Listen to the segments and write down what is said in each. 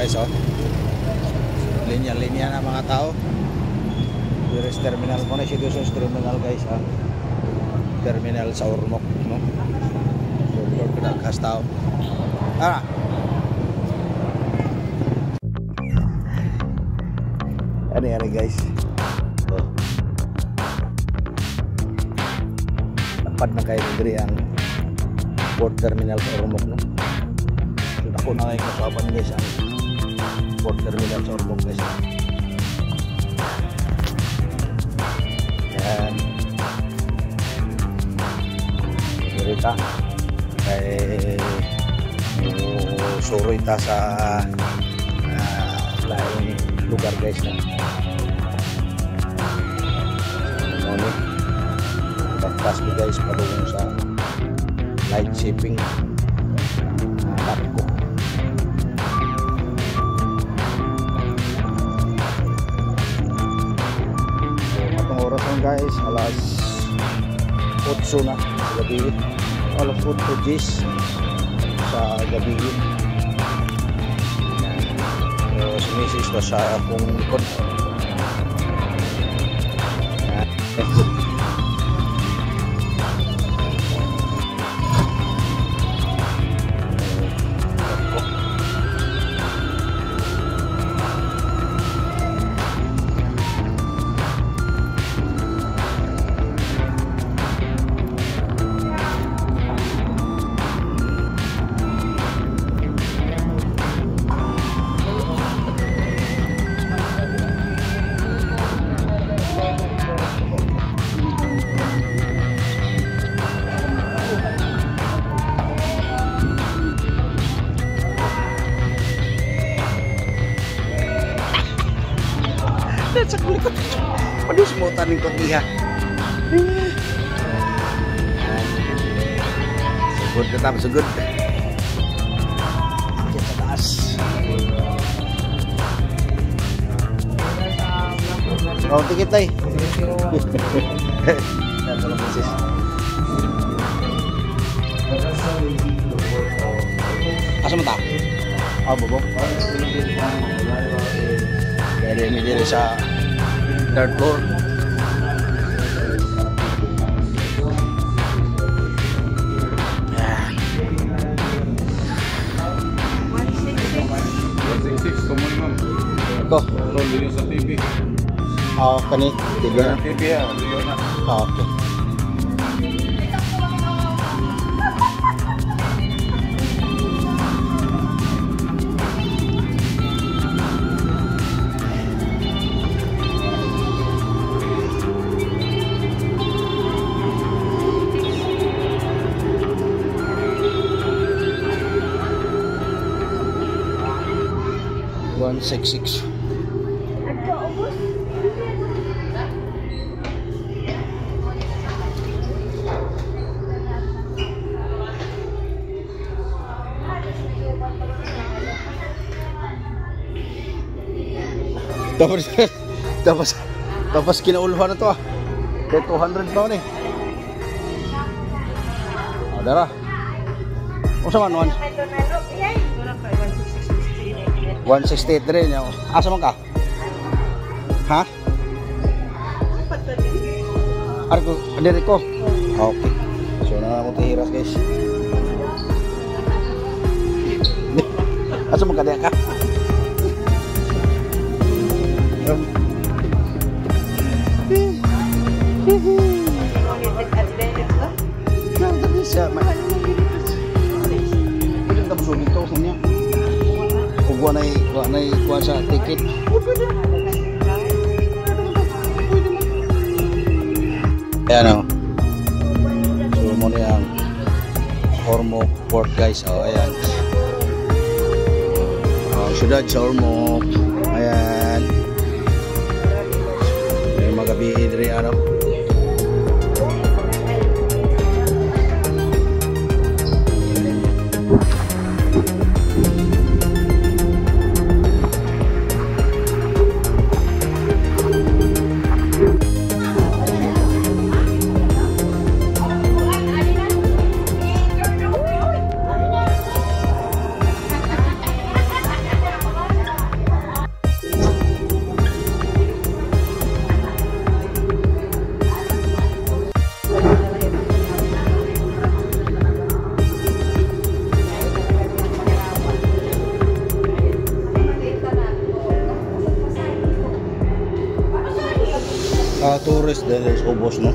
Guys, oh. Linya-linya na mga tao. Tourist terminal mo na siya sa terminal, guys, ah. Terminal sa Ormoc, no? So, kadaghas tao. Ah. Ano yan, guys? Oh. Lapad na kayo diri ang port terminal sa Ormoc, no? So, dako na kayo kasaban, guys, ang port terminal sa Ormoc, guys. Yan. Diri ta. Kay suroy ta sa laing lugar, guys, na. So, ano ni? Bagtas mi, guys, padung sa light shipping barko. So, atong oras lang, guys, alas 8 na sa gabi. Alas 8 gis sa gabi. Yan. So, si Mrs. pa sa akong likod. Yan. Sa likod. Padusmutan ng kong iha. Sugod na tama, sugod. Akyat sa taas. Oh, tikit tayo. Yan, wala sis. Asa mo ta? Ah, bobo. Kaya din diri sa third floor. Yan. 166, tumoy, ma'am. Ito. Ito, liyo sa TV. Ah, kani TV na. TV ah, liyo na. Ah, okay. 166. Tapos tapos tapos kinaulhan na to ah. Kaya 200 pa ni. Ah, dara. Unsa man one? 168 rin. Asa man ka? Ha? Arko, diri ko. Okay. So na ako tihiras, guys. Asa man ka diya ka? Siya, may pwede tapos dito sa niya. Ug wa nay kuha sa ticket. Ayan o. So mo na ang Ormoc Port, guys. Oh, ayan. Oh, syudad sa Ormoc. Ayan. May magabi diri ano. Mga tourist din is ubos, no?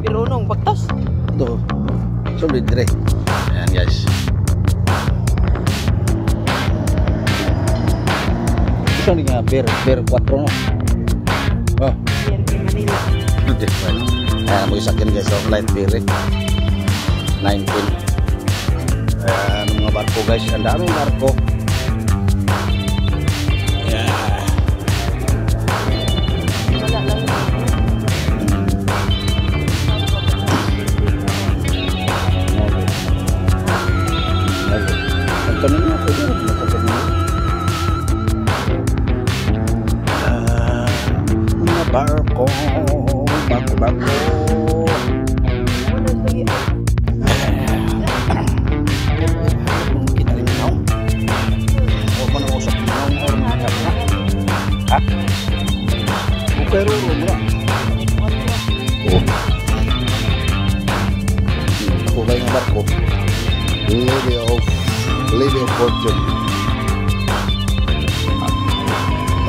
Pirunong bagtas. Ito. Solid dire. Ayan guys. Ito ni nga beer, beer 4 no. Oh, Beer Manila. hindi. Ayan, mag-isakyan guys, oh, light beer eh. 19. Ayan, mga barko guys, ang daming barko. Ayan. Wala lang. Mga barko, barko, barko. Kita rin naon. O man ang usap naon or mga na. Ha? Okay ro ro mo. Oh. Kulay ng barko. Lady of Fortune.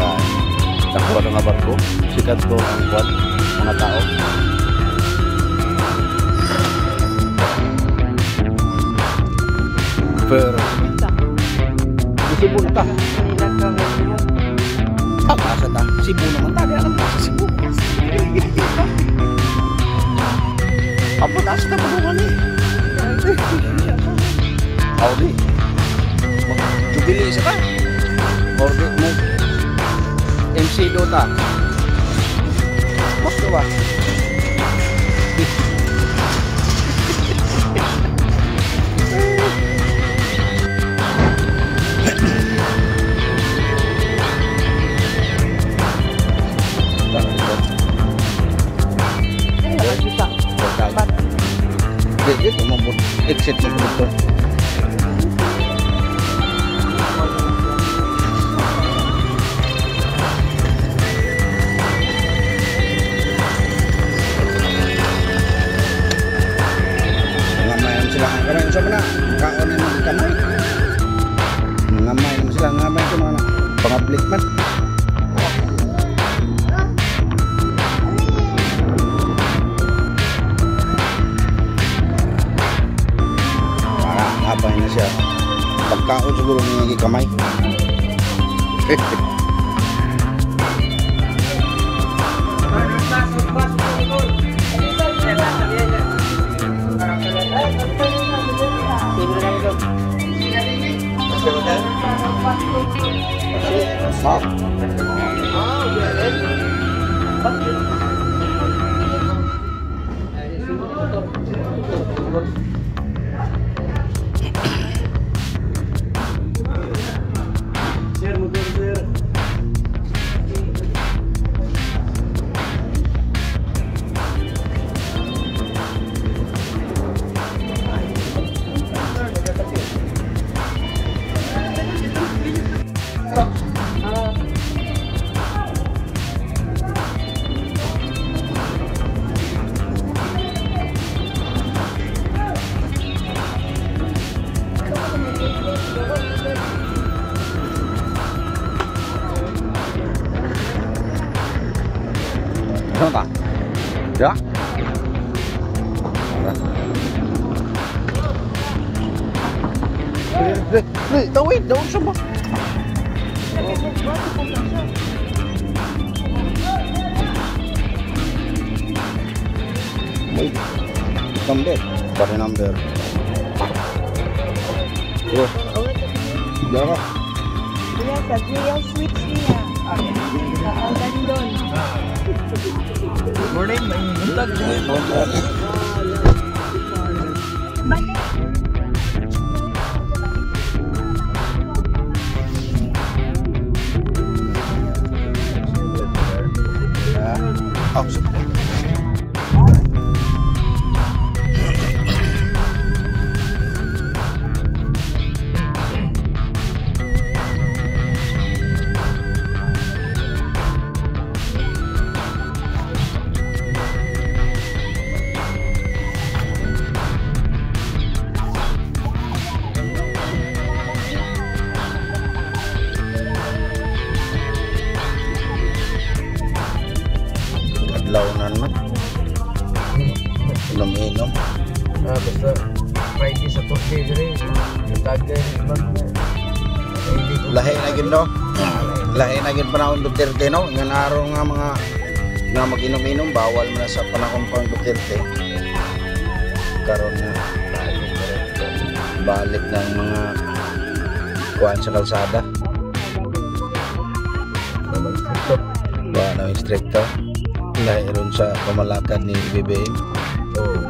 Ah, nakuha na nga barko. Sikat ko ang kwan, mga tao. Pero Cebu na ta. Ah, asa ta? Cebu naman ta. Di alam sa Cebu. Apo na sa padungan eh. Audi. Jubilee sa ta. Or di mo MC Dota. Gusto ba? Dito mo exit mo dito. Ngamay naman sila. Kamay sa mana. Kaon na mga kamay. Ngamay naman sila. Ngamay sa mga pangablik man. Habang na siya. Pagkaon siguro ni kamay. Ano ta? Ya? Uy, tawid, daon sa ba? Wait. Number. Pare number. Yo. Diyan ka. Kuya, sa GL Sweets niya. Sa Algandon. Morning, may buntag. Ay, buntag. Balik. Ah, oh, sorry. Kadlawnan man. Inom-inom. Ah, basta Friday sa Thursday dire. Buntag kay ma'am. Lahi na gid no. Lahi na gid panahon Duterte no. Ngan araw nga mga nga mag-inom-inom bawal man na sa panahon pang Duterte. Karon na balik ng mga kuan sa kalsada. Wa na stricto. Lahi ron sa pamalakad ni BBM. Oh.